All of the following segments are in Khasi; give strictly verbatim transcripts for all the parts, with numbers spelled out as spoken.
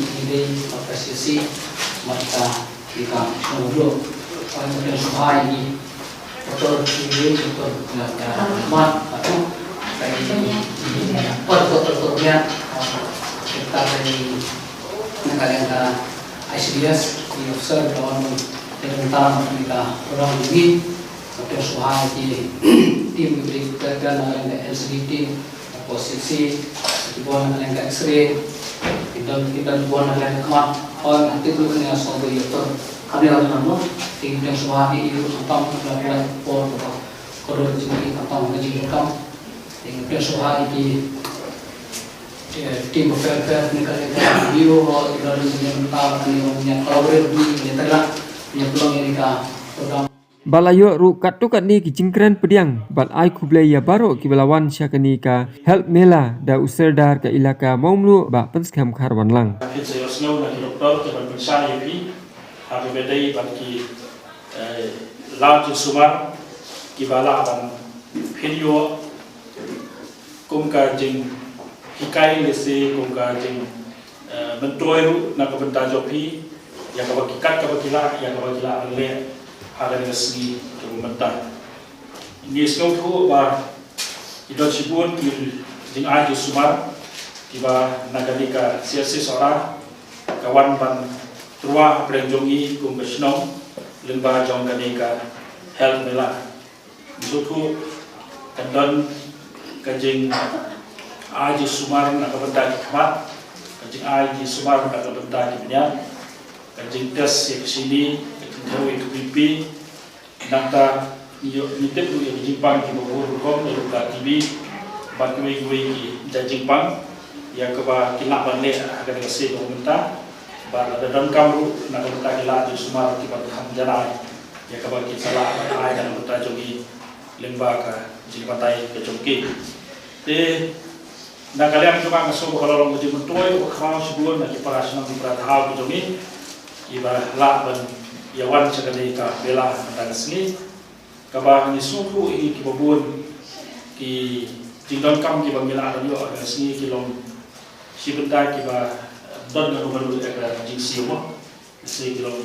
i dei ka C S C, mat ka i ka shong ruh. Ka i ka shong hai i doktor i dei doktor na ka mat ka tu ka i doktor doktor nya ka i na ka liang ka I C D S i officer ka wan ka i ta ka program ni. Ka pynshai ki team ki bri ka ka na ka L C D team, ka C C, ki bun na ka X-ray, ki don ki don bun na ka khmat, hoi na tip lu ka ne so ba ïa to. Ka ne la na mo, ki pynshai ki ïa u tam ka la por ko ko ro ki ki tam ka ji kam. Ki pynshai ki team welfare ni ka ne ka ïa ho ki don ni ta ni nya collaborate ni ni ta la ni pelong ni ka program. Ba la ïoh ruh katto katne ki jingkren pdiang bad ai khublei ïa baroh kiba la wan sha kane ka Health Mela da u Sordar ka Elaka Mawmluh Bah Pynskhem Kharwanlang. Phin sa ïohsngew na ki doktor kiban pynshai ïa phi ha kaba ïadei bad ki, eh, lad jingsumar kiba lah ban phin ïoh kum ka jinghikai lehse kum ka jing, eh, myntoi ruh na ka bynta jong phi ïa kaba ki kat kaba ki lah, ïa kaba ki lah ban leh ha kane ka sngi kaba mynta. Ngi sngewthuh ba ki don shibun ki jingai jingsumar kiba na kane ka C S C Sohra ka wan ban tyrwa hapdeng jong ngi kum ka shnong lyngba jong kane ka Health Mela. Ngi sngewthuh ka don ka jingai jingsumar na ka bynta ki khmat, ka jingai jingsumar na ka bynta ki bniat, ka jingtest ïa ka shini, ka jingthew ïa ka B P. Nangta ngi ïoh ngi tip ruh ïa ka jingpang kiba bun rukom ïa ka T B bad kiwei kiwei ki jait jingpang ïa kaba ki lah ban leh ha kane ka sien kaba mynta. Bad lada donkam ruh na ka bynta ki lad jingsumar kiban kham janai ïa kaba ki sa lah ban ai na ka bynta jong ngi lyngba ka jingbatai ka jong ki. Te na ka liang jong nga nga sngew ba ka la long ka jingmyntoi kaba khraw shibun na ki para shnong ki para thaw ki jong ngi kiba lah ban ïa wan sha kane ka mela mynta ka sngi. Kaba ngi sngewthuh ïa kiba bun ki jingdonkam kiba ngi lah ban ïoh ha kane ka sngi ki long shi bynta kiba don na ka bynta ka jingsiew mo. Shi ki long,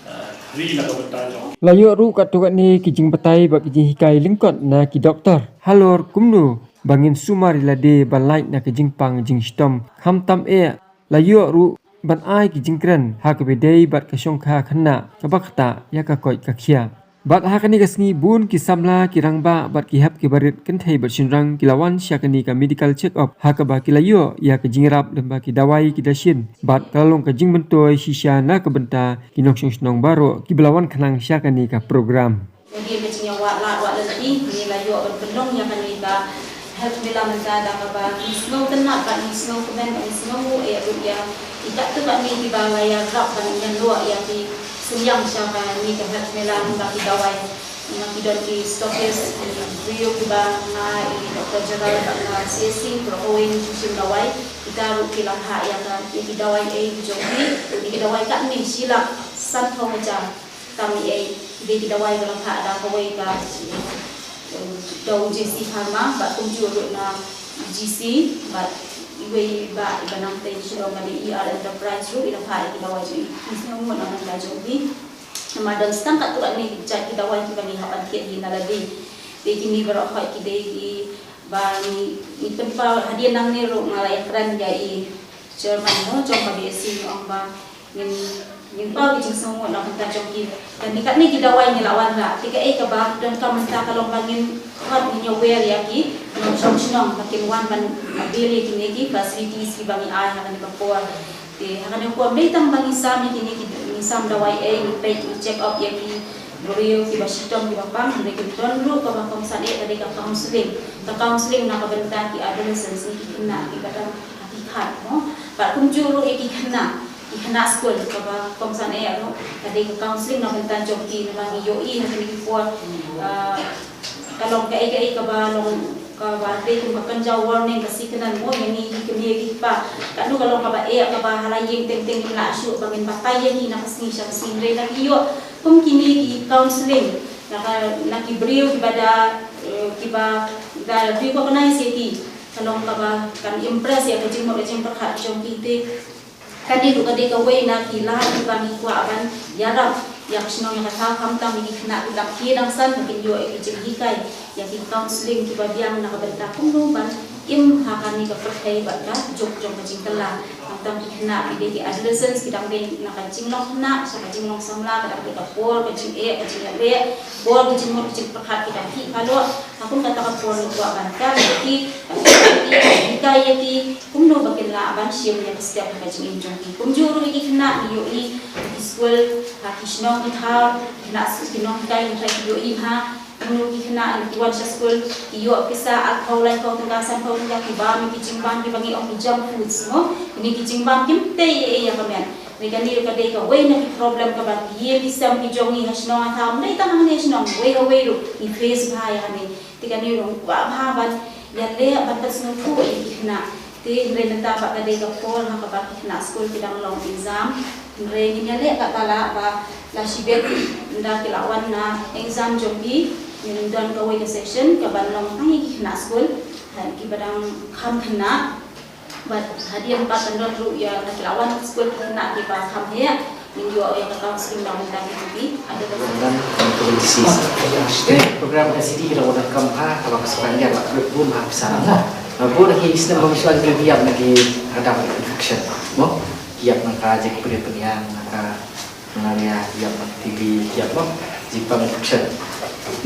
eh, ri na ka bynta jong. La ïoh ruh katto katne ki jingbatai bad ki jinghikai lyngkot na ki doktor halor kumno ba ngin sumar ïa lade ban lait na ka jingpang jingshitom khamtam eh. La ïoh ruh ban ai ki jingkren ha kaba ïadei bad ka shongkha khynnah kaba ktah ïa ka koit ka khiah. Bad ha kane ka sngi bun ki samla ki rangbah bad ki hep ki barit kynthei bad shynrang ki la wan sha kane ka medical check up ha kaba ki la ïoh ïa ka jingïarap lyngba ki dawai ki dashin bad ka la long ka jingmyntoi shisha na ka bynta ki nongshong shnong baroh kiba la wan khnang sha kane ka program. Ïa ka jingïawad lad wad lynti ngi la ïoh ban pynlong ïa kane ka Health Mela mynta da kaba ngi sngewtynnat bad ngi sngewkmen bad ngi sngew eh ruh ïa ki katto katne kiba la ïarap ban ïa noh ïa ki synñiang sha kane ka Health Mela, ngi ba ki dawai, ngi ba ki don ki stockist, ki briew kiba nga i Doktor General bad nga C S C, baroh kawei ngi shim dawai. Kita ruh ki la phah ïa ka, ïa ki dawai ei ki jong ki, ïa ki dawai katne shi lak sanphew hajar. Tang ei, ki dei ki dawai ba la phah da kawei ka, eh, da u J C Pharma, bad kumjuh ruh na G C, bad iwei ba, iba nang tei Shillong ka dei E R Enterprise ruh, i la phah ïa ki dawai jong i. Ngi sngewmut na ka bynta jong ki. Namar don tang katto katne ki jait ki dawai kiba ngi hap ban thied hi na lade. Te kine baroh ki dei kiba ngi, ngi pynpaw. Hadien nangne ruh nga la ïakren ïa i chairman mo jong ka B S C, ngi ong ba ngin, ngin paw ki jingsngewnguh na bynta jong ki. Lane katne ki dawai ngi la wanrah. Te kaei kaba donkam mynta ka long ba ngin khot, ngin ïa wer ïa ki nongshong shnong ba kin wan ban avail ïa kine ki facilities kiba ngi ai ha kane ka por. Te ha kane ka por ym dei tang ba ngi sam ïa kine ki, ngi sam dawai ei, ngi peit, ngi check up ïa ki briew kiba shitom kiba pang, hynrei ki don ruh kaba kongsan eh ka dei ka counselling. Ka counselling na ka bynta ki adolescents ne ki khynnah kiba dang ha ki khat mo. Bad kumjuh ruh ïa ki khynnah, ki khynnah skul kaba kongsan eh ruh ka dei ka counselling na bynta jong ki, namar ngi ïohi ha kine ki por, ah, ka long kaei kaei kaba long kaba dei kum ka kynja warning, ka signal mo ïa ngi ki kmie ki kpa. Katno ka long kaba eh kaba ha la ïing teng teng ngim lah shuh ba ngin batai ïa ki na ka sngi sha ka sngi, hynrei lada ki ïoh kum kine ki counselling na ka, na ki briew kiba da, eh, kiba da recognize ïa ki, ka long kaba kan impress ïa ka jingmut ka jingpyrkhat jong ki. Te kane ruh ka dei kawei na ki lad kiba ngi kwah ban ïarap ïa ka shnong ïa ka thaw, khamtam ïa ki khynnah kiba dang khie dang san, ba kin ïoh ïa ki jinghikai, ïa ki counselling kiba biang na ka bynta kumno ban im ha kane ka pyrthei bad ka juk jong ka jingkylla. Khamtam ki khynnah ki dei ki adolescents, ki dang dei na ka jinglong khynnah sha ka jinglong samla, ka dang dei ka por ka jingeh ka jingïaleh, por ka jingmut ka jingpyrkhat, ki dang khih ka lok. Ha kum kata ka por ngi kwah ban kar ïa ki, ban hikai ïa ki kumno ba kin lah ban shim ïa ka step ha ka jingim jong ki. Kumjuh ruh ïa ki khynnah ngi ïohi ha ki skul, ha ki shnong ki thaw, ki khynnah skul, ki nonghikai ngi tharai ki ïohi ha kumno ki khynnah ki wan sha skul ki ïoh pisa arphew, laiphew tyngka, sanphew tyngka, ki bam ïa ki jingbam kiba ngi ong ki junk foods mo. Kine ki jingbam kim tei ei ei ïa ka met. Hynrei kane ruh ka dei kawei na ki problem kaba ki ïing ki sem ki jong ngi ha shnong ha thaw, ym dei tang hangne ha shnong, wei ha wei ruh ngi face bha ïa kane. Te kane ruh ngi kwah bha ban ïaleh ban pynsngewthuh ïa ki khynnah. Te hynrei mynta pat ka dei ka por ha kaba ki khynnah skul ki dang long exam. Hynrei ngin ïaleh katba lah ba la shibit ynda ki la wan na exam jong ki, ngin don kawei ka session kaban long tang ïa ki khynnah skul, ha, kiba dang kham khynnah. Bad hadien pat kan don ruh ïa, lada ki la wan skul ki khynnah kiba kham heh, ngin ïoh ïa ka counselling na ka bynta kito ki adolescent. Program N C D ki la wan kam ha, kaba ka sekolah ïa la kut bun ha pisa na. Na bun hi snem ba misuan ki biang na ki hadap infection. Mo, ïap na ka jek pria pria na ka Malaria, ïap, T B, ïap, mo, jingpang infection.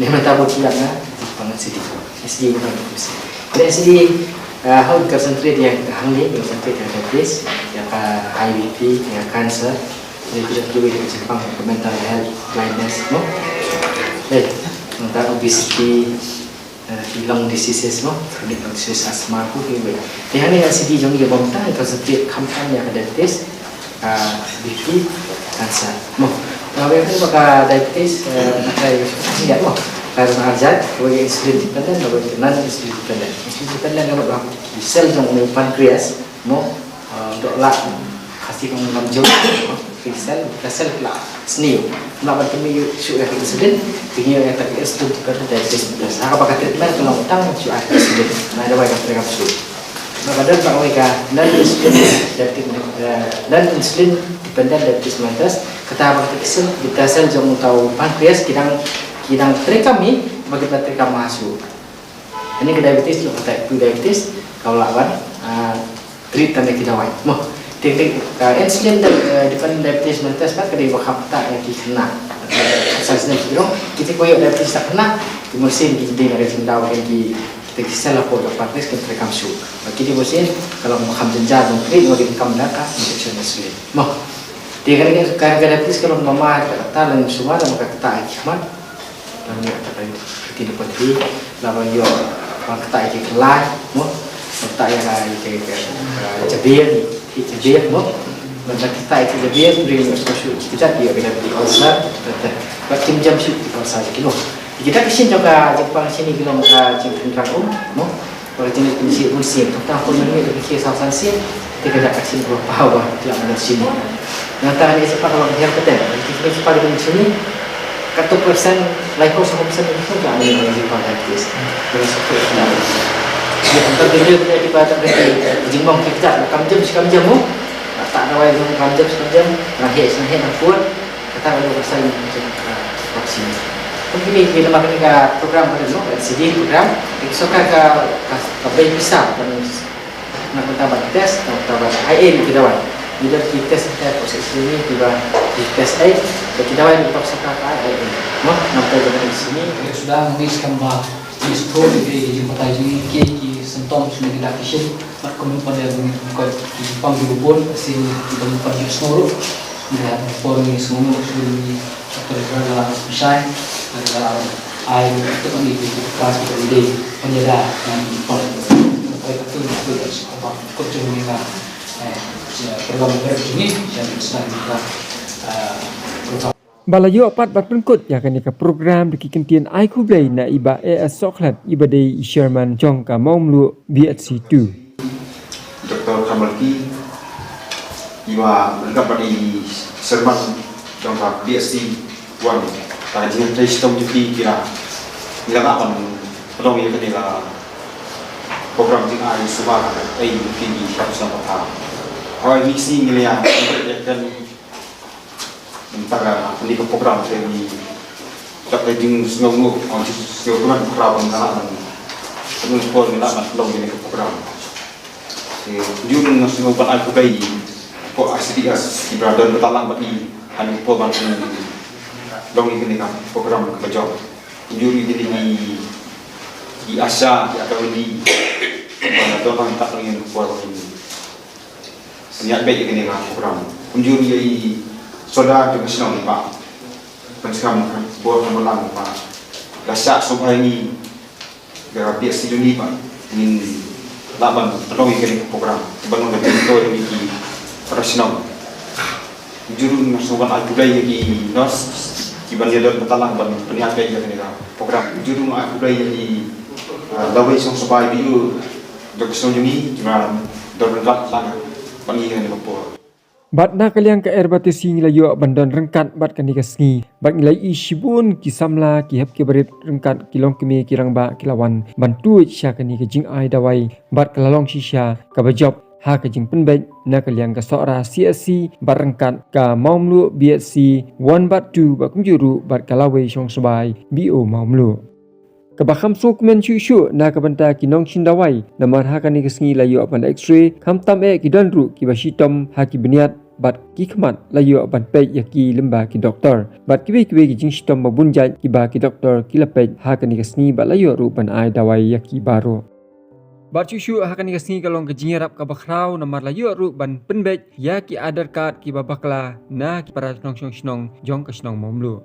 Ni mynta bun ki ïap na jingpang N C D. N C D bukan infection. Ni N C D, uh, how concentrate ïa hangne, concentrate ïa diabetes, ïa ka high B P, ïa cancer. Ni kita kiwei ïa jingpang mental health, blindness, mo. Eh, mynta obesity, eh, ki lung diseases, mo, chronic lung disease, asthma, ko kiwei. Te hangne N C D jong ngi bym tang concentrate khamtam ïa ka diabetes, ka B P, cancer, mo. Nga wei ba ka diabetes, eh, na ka ïa, mo, ka na jait, wei insulin dependent, wei non insulin dependent. Insulin dependent ka mut ba ki cell jong u pancreas, mo, eh, dok lah, khasi ka ngam jong, mo, ki cell, ka cell la sniew. Nga ban kynmaw shuh ïa ka insulin, kynmaw ïa ka insulin dependent diabetes mellitus. Ha kaba ka treatment ka long tang shuh ïa ka insulin. Nga da wei ka treatment shuh. Nga ka don tang wei ka non insulin diabetes, eh, non insulin dependent diabetes mellitus. Kata ba ka cell, beta cell jong uta u pancreas ki dang, ki dang treikam hi, ba ki dang treikam ha shuh. Ani ka diabetes, lo ka type two diabetes, ka lah ban, ah, treat tang da ki dawai. Mo, te, te, ka insulin da, eh, dependent diabetes mellitus pat ka dei ba kham ktah ïa ki khynnah. Sa snem ki rong, kita ko ïoh diabetes sa khynnah, ki mynsiem ki dei na ka jingdaw ïa ki, kita ki cell hapoh ka pancreas kin treikam shuh. Ba ki dei mynsiem, ka long ba kham jynjar ban treat, ba kin kam da ka injection insulin. Mo, te ka dei ka, ka diabetes ka long ba ma ka ktah lane sumar, ba ka ktah ïa ki khmat. Lane ïa ka retinopathy, lane ïoh ba ktah ïa ki khlaiñ, mo, ba ktah ïa ka, ïa ka, ïa ka, ïa ka jabieng, ïa ka jabieng, mo. Ba ktah ïa ki jabieng, ring ïoh sngewsih ki kjat, ïoh ka diabetic ulcer, tat, tat. Ba kim jam shuh ki ulcer ki, mo. Kita ki sien jong ka jingpang sien ki long ka jingpynrang um, mo. Ba ka jingpynshit bun sien, kata ko nang ïa ka khie saw san sien, te ka dak ka sien ba paw ba, te la sien. Nangta ngi sapa ka long hiar keten, ngi sapa ka long sien. Kato persen, lai ko sa persen ngi ko ka ngi ngi pa ka kis. Ngi sa ko ka. Ngi antar dulu ngi ki pa ta ngi jingmong kita, kam jam, kam jam mo. Ta na wai kam jam, kam jam. Na he, na he na kuat. Tang ba sa ni ka vaccine. Kini ki nama kini ka program ka no, N C D program. Ki sorkar ka ka ka bai pisa ka na kata ba test, na kata ba ai ai ki dawai. Ni da ki test ka ko se sini ki ba ki test ai, ba ki dawai ni ka sorkar ka ai ai. Mo na kata ba sini. Sudah nangis kan ba. Ni sthor ni ki jumpa tai jini ki ki symptom sini ki dak kishin. Mat kum pan ya bun ko ki pang ki bun si ki bun pan ki sngoro. Ni ha por ni sngoro sini ni. Doctor Ibrahim la shai, la ai untuk ni di kelas kita di penyeda dan pon. Sampai ke tu tu dah sekolah kau cuma ni lah. Eh, program berjuni dan sedang kita program. Ba la ïoh pat ban pynkut ïa kane ka program da ki kyntien ai khublei na i Bah A S Sohkhlet, i ba dei i chairman jong ka Mawmluh B H C two. Doctor Kamalki, i ba ryngkat bad i chairman jong ka B H C one, ka jingïatrei shitom jong ki, ki la, ngi la lah ban pynlong ïa kane ka program jingai suba, ai ki, ki shah shnong pathar. Hawai ngi sngi ngi la ïa, ïa kan Mynta ka, kane ka program te ngi dap da jingsngewbha, ong jingsngewbha ka program nga lah ban. Kane ka por nga lah ban long kane ka program. Te jur nga sngewbha ban ai khublei ko I C D S ki ba don bynta lang bad ngi ha kane ka por ban long kane ka program kaba jong. Jur ïa kine ki, ki ASHA, ki AKWD, ba don lang bynta lang ïa kane ka por ban pynïaid beit ïa kane ka program. Kumjuh ruh ïa i Soda jong ka shnong i Bah. Pynskam ka bor ka Balang i Bah. La shah sngewbha ïa ngi ka B H C jong ngi Bah. Ngin lah ban pynlong ïa kane ka program. Ban long ka jingmyntoi ïa ngi ki para shnong. Kumjuh ruh nga sngewbha ban ai khublei ïa ki nurse kiba ïadon bynta lang ban pynïaid beit ïa kane ka program. Kumjuh ruh nga ai khublei ïa ki, ah, lawei shong sbai B O jong ka shnong jong ngi, ki ba don ryngkat lang bad ngi ha kane ka por. Bad na ka liang ka R B T C ngi la ïoh ban don ryngkat bad kane ka sngi. Bad ngi la ïohi shibun ki samla, ki hep ki barit ryngkat, ki longkmie, ki rangbah, ki la wan ban tuid sha kane ka jingai dawai. Bad ka la long shisha kaba jop ha ka jingpynbeit na ka liang ka Sohra C H C bad ryngkat ka Mawmluh B H C one bad two bad kumjuh ruh bad ka lawei shong sbai B O Mawmluh. Kaba kham sngewkmen shuh shuh na ka bynta ki nongshim dawai, namar ha kane ka sngi la ïoh ban X-ray, khamtam eh ki don ruh kiba shitom ha ki bniat bad ki khmat, la ïoh ban peit ïa ki lyngba ki doktor. Bad kiwei kiwei ki jingshitom ba bun jait kiba ki doktor ki la peit ha kane ka sngi bad la ïoh ruh ban ai dawai ïa ki baroh. Bad shuh shuh ha kane ka sngi ka long ka jingïarap kaba khraw namar la ïoh ruh ban pynbeit ïa ki Aadhaar card kiba bakla na ki para nongshong shnong jong ka shnong Mawmluh.